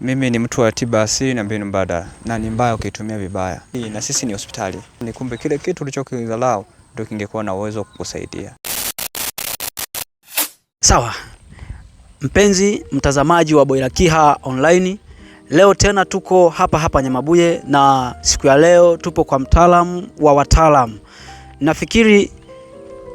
Mimi ni mtu wa tiba asili na mbinu mbadala, na ni mbaya ukitumia vibaya. Na sisi ni hospitali. Ni kumbe kile kitu ulichokidharau ndio kingekuwa na uwezo wa kukusaidia. Sawa. Mpenzi mtazamaji wa Boylakiha Online, leo tena tuko hapa hapa Nyamabuye na siku ya leo tupo kwa mtaalamu wa wataalamu. Nafikiri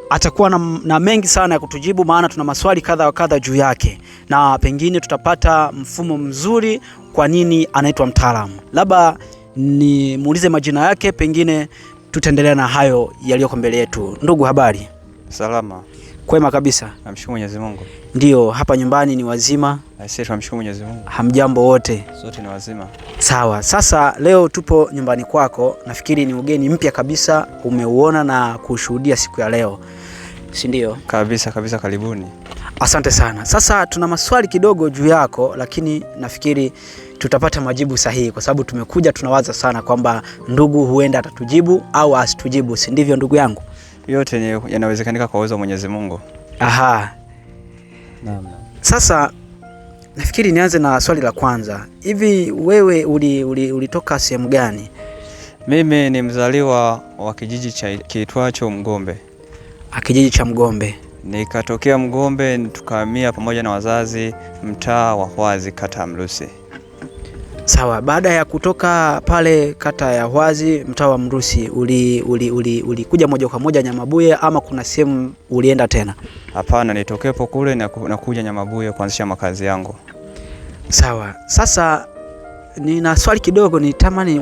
atakuwa na mengi sana ya kutujibu, maana tuna maswali kadha wa kadha juu yake, na pengine tutapata mfumo mzuri kwa nini anaitwa mtaalamu. Labda nimuulize majina yake, pengine tutaendelea na hayo yaliyoko mbele yetu. Ndugu, habari? Salama. Kwema kabisa. Namshukuru Mwenyezi Mungu. Ndiyo, hapa nyumbani ni wazima. Sisi tunamshukuru Mwenyezi Mungu. Hamjambo wote? Sote ni wazima. Sawa. Sasa leo tupo nyumbani kwako, nafikiri ni ugeni mpya kabisa umeuona na kushuhudia siku ya leo, si ndio? Kabisa kabisa, karibuni. Asante sana. Sasa tuna maswali kidogo juu yako, lakini nafikiri tutapata majibu sahihi kwa sababu tumekuja tunawaza sana kwamba ndugu huenda atatujibu au asitujibu, si ndivyo ndugu yangu? Yote yanawezekanika kwa uwezo wa Mwenyezi Mungu. Aha. Naam. Sasa nafikiri nianze na swali la kwanza. Hivi wewe ulitoka sehemu gani? Mimi ni mzaliwa wa kijiji cha kiitwacho Mgombe. Kijiji cha Mgombe. Nikatokea Mgombe tukahamia pamoja na wazazi mtaa wa Hwazi, kata ya Mrusi. Sawa, baada ya kutoka pale kata ya Hwazi mtaa wa Mrusi ulikuja moja kwa moja Nyamabuye ama kuna sehemu ulienda tena? Hapana, nitokepo kule na kuja Nyamabuye kuanzisha makazi yangu. Sawa. Sasa nina swali kidogo nitamani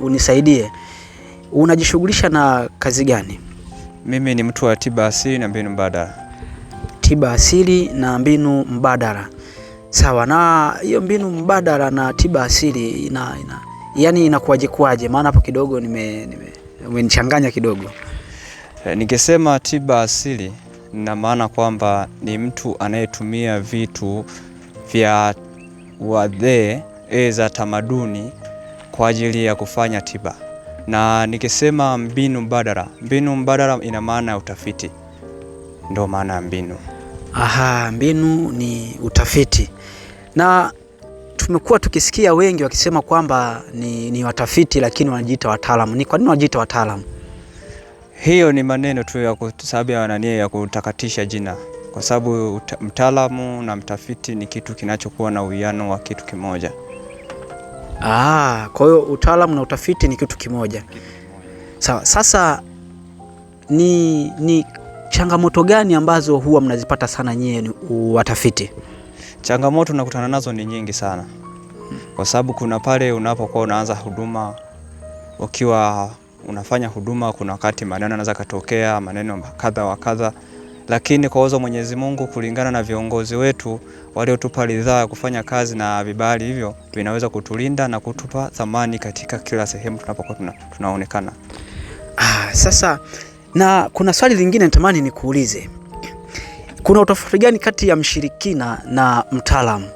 unisaidie. Unajishughulisha na kazi gani? Mimi ni mtu wa tiba asili na mbinu mbadala. Tiba asili na mbinu mbadala. Sawa, na hiyo mbinu mbadala na tiba asili yani inakuwaje kuwaje? Maana hapo kidogo umenichanganya kidogo. Nikisema tiba asili na maana kwamba ni mtu anayetumia vitu vya wazee za tamaduni kwa ajili ya kufanya tiba. Na nikisema mbinu mbadala, mbinu mbadala ina maana ya utafiti. Ndio maana ya mbinu. Aha, mbinu ni utafiti. Na tumekuwa tukisikia wengi wakisema kwamba ni watafiti lakini wanajiita wataalamu. Ni kwa nini wanajiita wataalamu? Hiyo ni maneno tu ya sababu ya nani ya kutakatisha jina. Kwa sababu mtaalamu na mtafiti ni kitu kinachokuwa na uwiano wa kitu kimoja. Kwa hiyo utaalamu na utafiti ni kitu kimoja. Sawa, sasa ni changamoto gani ambazo huwa mnazipata sana nyie ni watafiti? Changamoto nakutana nazo ni nyingi sana. Kwa sababu kuna pale unapokuwa unaanza huduma, ukiwa unafanya huduma kuna wakati maneno yanaweza katokea, maneno kadha wa kadha. Lakini kwa uwezo wa Mwenyezi Mungu kulingana na viongozi wetu waliotupa ridhaa ya kufanya kazi na vibali hivyo vinaweza kutulinda na kutupa thamani katika kila sehemu tunapokuwa tunaonekana. Sasa na kuna swali lingine natamani nikuulize. Kuna utofauti gani kati ya mshirikina na mtaalamu?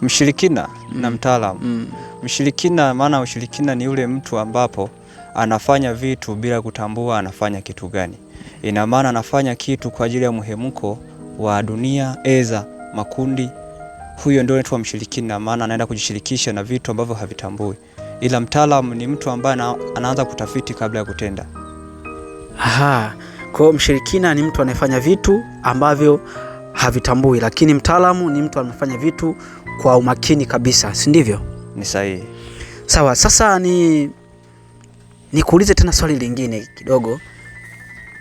Mshirikina na mtaalamu. Mshirikina, maana ushirikina ni yule mtu ambapo anafanya vitu bila kutambua anafanya kitu gani. Ina maana anafanya kitu kwa ajili ya muhemuko wa dunia, eza makundi. Huyo ndio anaitwa mshirikina, maana anaenda kujishirikisha na vitu ambavyo havitambui. Ila mtaalamu ni mtu ambaye anaanza kutafiti kabla ya kutenda. Aha, kwa hiyo mshirikina ni mtu anayefanya vitu ambavyo havitambui, lakini mtaalamu ni mtu anafanya vitu kwa umakini kabisa, si ndivyo? Ni sahihi. Sawa, sasa nikuulize tena swali lingine kidogo.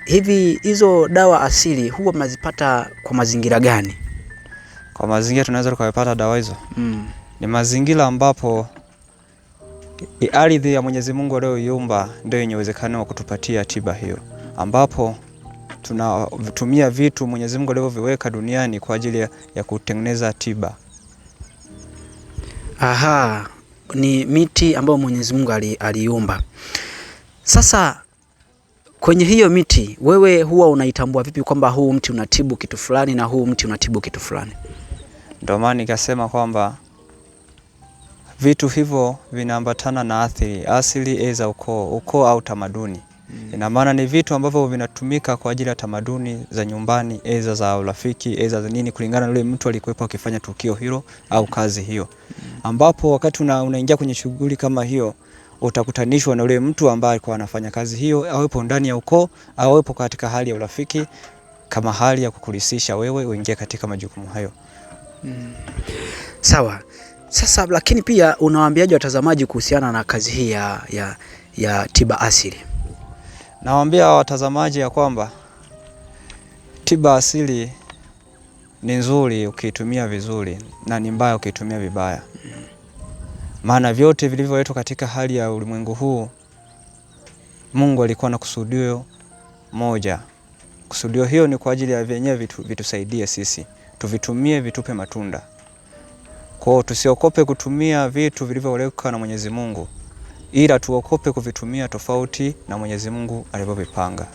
Hivi hizo dawa asili huwa mnazipata kwa mazingira gani? Kwa mazingira tunaweza tukapata dawa hizo? Ni mazingira ambapo ardhi ya Mwenyezi Mungu aliyoiumba ndio yenye uwezekano wa kutupatia tiba hiyo, ambapo tunatumia vitu Mwenyezi Mungu alivyoviweka duniani kwa ajili ya kutengeneza tiba. Aha, ni miti ambayo Mwenyezi Mungu aliiumba. Sasa kwenye hiyo miti wewe huwa unaitambua vipi kwamba huu mti unatibu kitu fulani na huu mti unatibu kitu fulani? Ndio maana nikasema kwamba vitu hivyo vinaambatana na asili, asili za ukoo, ukoo au tamaduni. Ina maana ni vitu ambavyo vinatumika kwa ajili ya tamaduni za nyumbani, eza za urafiki, eza za nini, kulingana na yule mtu alikuwepo akifanya tukio hilo au kazi hiyo. Ambapo wakati unaingia kwenye shughuli kama hiyo, utakutanishwa na yule mtu ambaye alikuwa anafanya kazi hiyo, awepo ndani ya ukoo, awepo katika hali ya urafiki, kama hali ya kukurisisha wewe uingie katika majukumu hayo. Sawa. Sasa lakini pia unawaambiaje watazamaji kuhusiana na kazi hii ya tiba asili? Nawaambia watazamaji ya kwamba tiba asili ni nzuri ukiitumia vizuri na ni mbaya ukiitumia vibaya. Maana vyote vilivyoletwa katika hali ya ulimwengu huu, Mungu alikuwa na kusudio moja. Kusudio hiyo ni kwa ajili ya vyenyewe vitusaidie sisi, tuvitumie vitupe matunda. Kwa hiyo tusiokope kutumia vitu vilivyowekwa na Mwenyezi Mungu, ila tuokope kuvitumia tofauti na Mwenyezi Mungu alivyovipanga.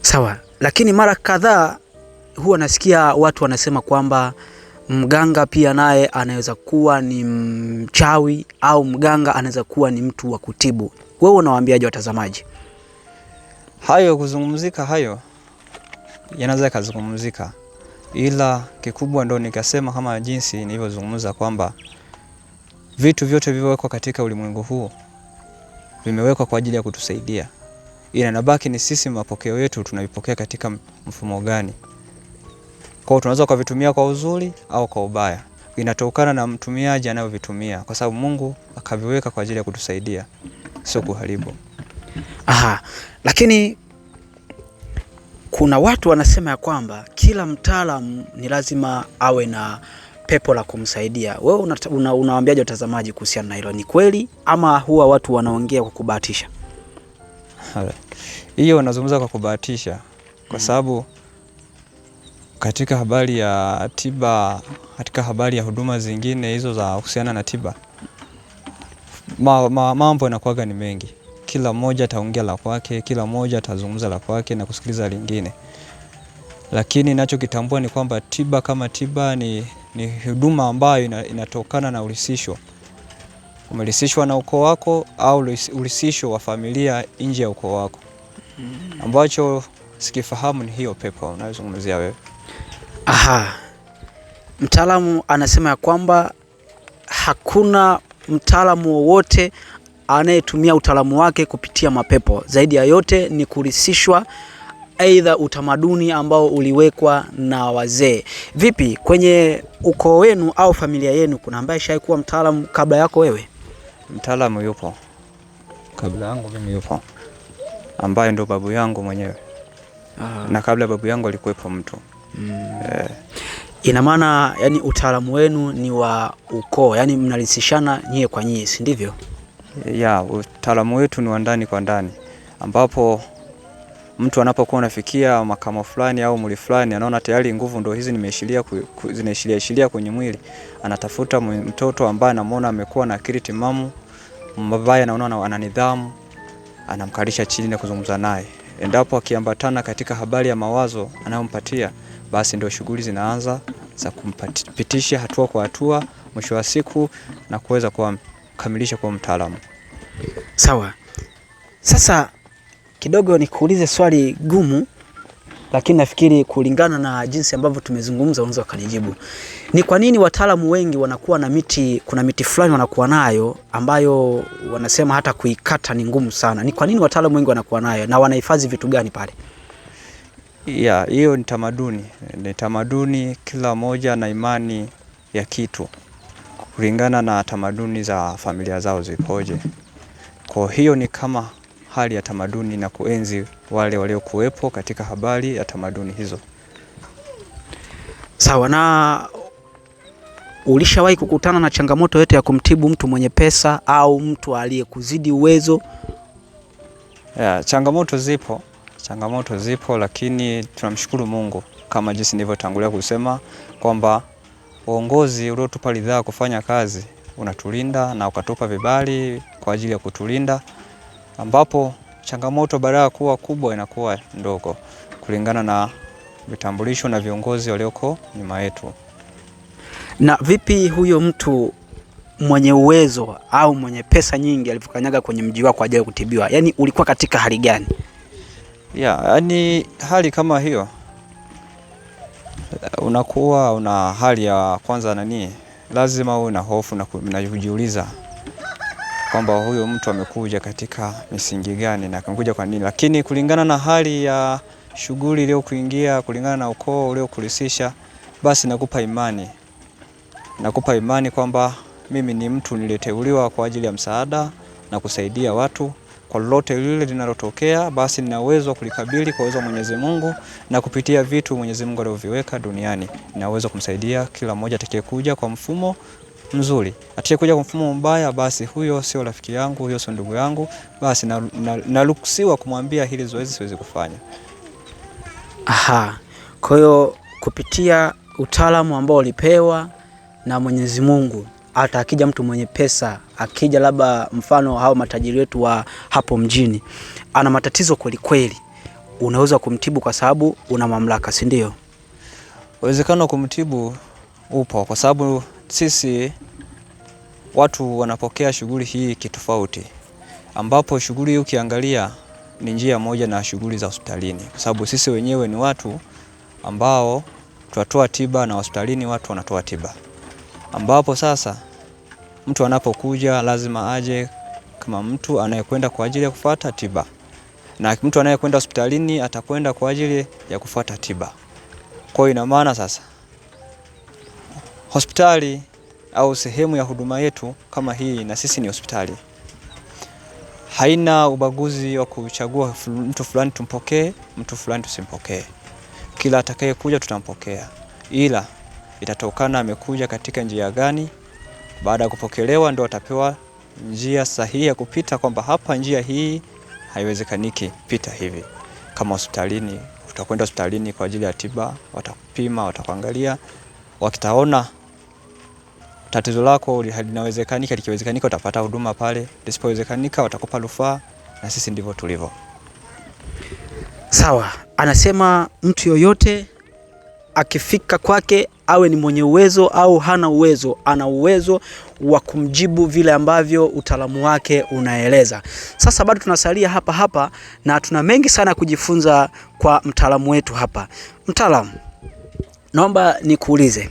Sawa, lakini mara kadhaa huwa nasikia watu wanasema kwamba mganga pia naye anaweza kuwa ni mchawi au mganga anaweza kuwa ni mtu wa kutibu. Wewe unawaambiaje watazamaji? Hayo kuzungumzika, hayo yanaweza kuzungumzika, ila kikubwa ndo nikasema kama jinsi nilivyozungumza kwamba vitu vyote vilivyowekwa katika ulimwengu huu vimewekwa kwa ajili ya kutusaidia, ila nabaki ni sisi mapokeo yetu tunavipokea katika mfumo gani. Kwa hiyo tunaweza kuvitumia kwa uzuri au kwa ubaya, inatokana na mtumiaji anayovitumia, kwa sababu Mungu akaviweka kwa ajili ya kutusaidia, sio kuharibu. Aha, lakini kuna watu wanasema ya kwamba kila mtaalamu ni lazima awe na pepo la kumsaidia. Wewe unawaambiaje watazamaji kuhusiana na hilo? Ni kweli ama huwa watu wanaongea kwa kubahatisha? Hiyo unazungumza kwa kubahatisha, kwa sababu katika habari ya tiba, katika habari ya huduma zingine hizo za kuhusiana na tiba, mambo yanakuwaga ni mengi. Kila mmoja ataongea la kwake, kila mmoja atazungumza la kwake na kusikiliza lingine. Lakini ninachokitambua ni kwamba tiba kama tiba ni huduma ambayo inatokana na urisisho. Umerisishwa na ukoo wako au urisisho wa familia nje ya ukoo wako. Ambacho sikifahamu ni hiyo pepo unayozungumzia wewe. Aha. Mtaalamu anasema ya kwamba hakuna mtaalamu wowote anayetumia utaalamu wake kupitia mapepo. Zaidi ya yote ni kurisishwa aidha utamaduni ambao uliwekwa na wazee. Vipi kwenye ukoo wenu au familia yenu kuna ambaye shaikuwa mtaalamu kabla yako wewe? Mtaalamu yupo kabla yangu mimi, yupo ambaye ndo babu yangu mwenyewe. Na kabla babu yangu alikuwepo mtu. Ina maana yani utaalamu wenu ni wa ukoo, yani mnalisishana nyie kwa nyie, si ndivyo? Ya, utaalamu wetu ni wa ndani kwa ndani, ambapo mtu anapokuwa anafikia makamo fulani au mwili fulani, anaona tayari nguvu ndo hizi nimeishilia, zinaishilia kwenye mwili, anatafuta mtoto ambaye anamuona amekuwa na akili timamu, ambaye anaona ana nidhamu, anamkalisha chini na kuzungumza naye. Endapo akiambatana katika habari ya mawazo anayompatia, basi ndio shughuli zinaanza za kumpitisha hatua kwa hatua, mwisho wa siku na kuweza kukamilisha kwa mtaalamu. Sawa. Sasa kidogo nikuulize swali gumu, lakini nafikiri kulingana na jinsi ambavyo tumezungumza unaweza ukanijibu. Ni kwa nini wataalamu wengi wanakuwa na miti, kuna miti fulani wanakuwa nayo ambayo wanasema hata kuikata ni ngumu sana? Ni kwa nini wataalamu wengi wanakuwa nayo na wanahifadhi vitu gani pale? Ya, hiyo ni tamaduni. Ni tamaduni, kila moja na imani ya kitu kulingana na tamaduni za familia zao zipoje. Kwa hiyo ni kama hali ya tamaduni na kuenzi wale waliokuwepo katika habari ya tamaduni hizo. Sawa. Na ulishawahi kukutana na changamoto yote ya kumtibu mtu mwenye pesa au mtu aliyekuzidi uwezo? Ya, changamoto zipo. Changamoto zipo, lakini tunamshukuru Mungu kama jinsi nilivyotangulia kusema kwamba uongozi uliotupa ridhaa kufanya kazi unatulinda na ukatupa vibali kwa ajili ya kutulinda, ambapo changamoto badala ya kuwa kubwa inakuwa ndogo kulingana na vitambulisho na viongozi walioko nyuma yetu. Na vipi huyo mtu mwenye uwezo au mwenye pesa nyingi alivyokanyaga kwenye mji wako kwa ajili ya kutibiwa? Yaani ulikuwa katika hali gani? Ya, yani hali kama hiyo unakuwa una hali ya kwanza nani, lazima uwe na hofu na kujiuliza kwamba huyo mtu amekuja katika misingi gani na amekuja kwa nini, lakini kulingana na hali ya shughuli iliyokuingia, kulingana na ukoo uliokulisisha, basi nakupa imani kwamba mimi ni mtu niliteuliwa kwa ajili ya msaada na kusaidia watu kwa lolote lile linalotokea, basi nina uwezo wa kulikabili kwa uwezo wa Mwenyezi Mungu na kupitia vitu Mwenyezi Mungu alivyoviweka duniani, nina uwezo kumsaidia kila mmoja atakayekuja kwa mfumo mzuri. Atakayekuja kwa mfumo mbaya, basi huyo sio rafiki yangu, huyo sio ndugu yangu, basi naruhusiwa kumwambia hili zoezi siwezi kufanya. Aha. Kwa hiyo kupitia utaalamu ambao ulipewa na Mwenyezi Mungu, hata akija mtu mwenye pesa, akija labda mfano hao matajiri wetu wa hapo mjini, ana matatizo kweli kweli, unaweza kumtibu kwa sababu una mamlaka, si ndio? Uwezekano wa kumtibu upo, kwa sababu sisi watu wanapokea shughuli hii kitofauti, ambapo shughuli hii ukiangalia ni njia moja na shughuli za hospitalini, kwa sababu sisi wenyewe ni watu ambao tunatoa tiba na hospitalini watu wanatoa tiba, ambapo sasa mtu anapokuja lazima aje kama mtu anayekwenda kwa ajili ya kufuata tiba, na mtu anayekwenda hospitalini atakwenda kwa ajili ya kufuata tiba. Kwa hiyo ina maana sasa hospitali au sehemu ya huduma yetu kama hii, na sisi ni hospitali, haina ubaguzi wa kuchagua mtu fulani tumpokee, mtu fulani tusimpokee. Kila atakayekuja tutampokea, ila itatokana amekuja katika njia gani. Baada ya kupokelewa ndo atapewa njia sahihi ya kupita, kwamba hapa njia hii haiwezekaniki, pita hivi. Kama hospitalini, utakwenda hospitalini kwa ajili ya tiba, watakupima, watakuangalia, wakitaona tatizo lako linawezekanika, likiwezekanika utapata huduma pale, lisipowezekanika watakupa rufaa, na sisi ndivyo tulivyo. Sawa, anasema mtu yoyote akifika kwake awe ni mwenye uwezo au hana uwezo, ana uwezo wa kumjibu vile ambavyo utaalamu wake unaeleza. Sasa bado tunasalia hapa hapa na tuna mengi sana kujifunza kwa mtaalamu wetu hapa. Mtaalamu, naomba nikuulize,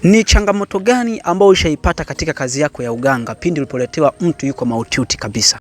ni changamoto gani ambayo ushaipata katika kazi yako ya uganga pindi ulipoletewa mtu yuko mahututi kabisa?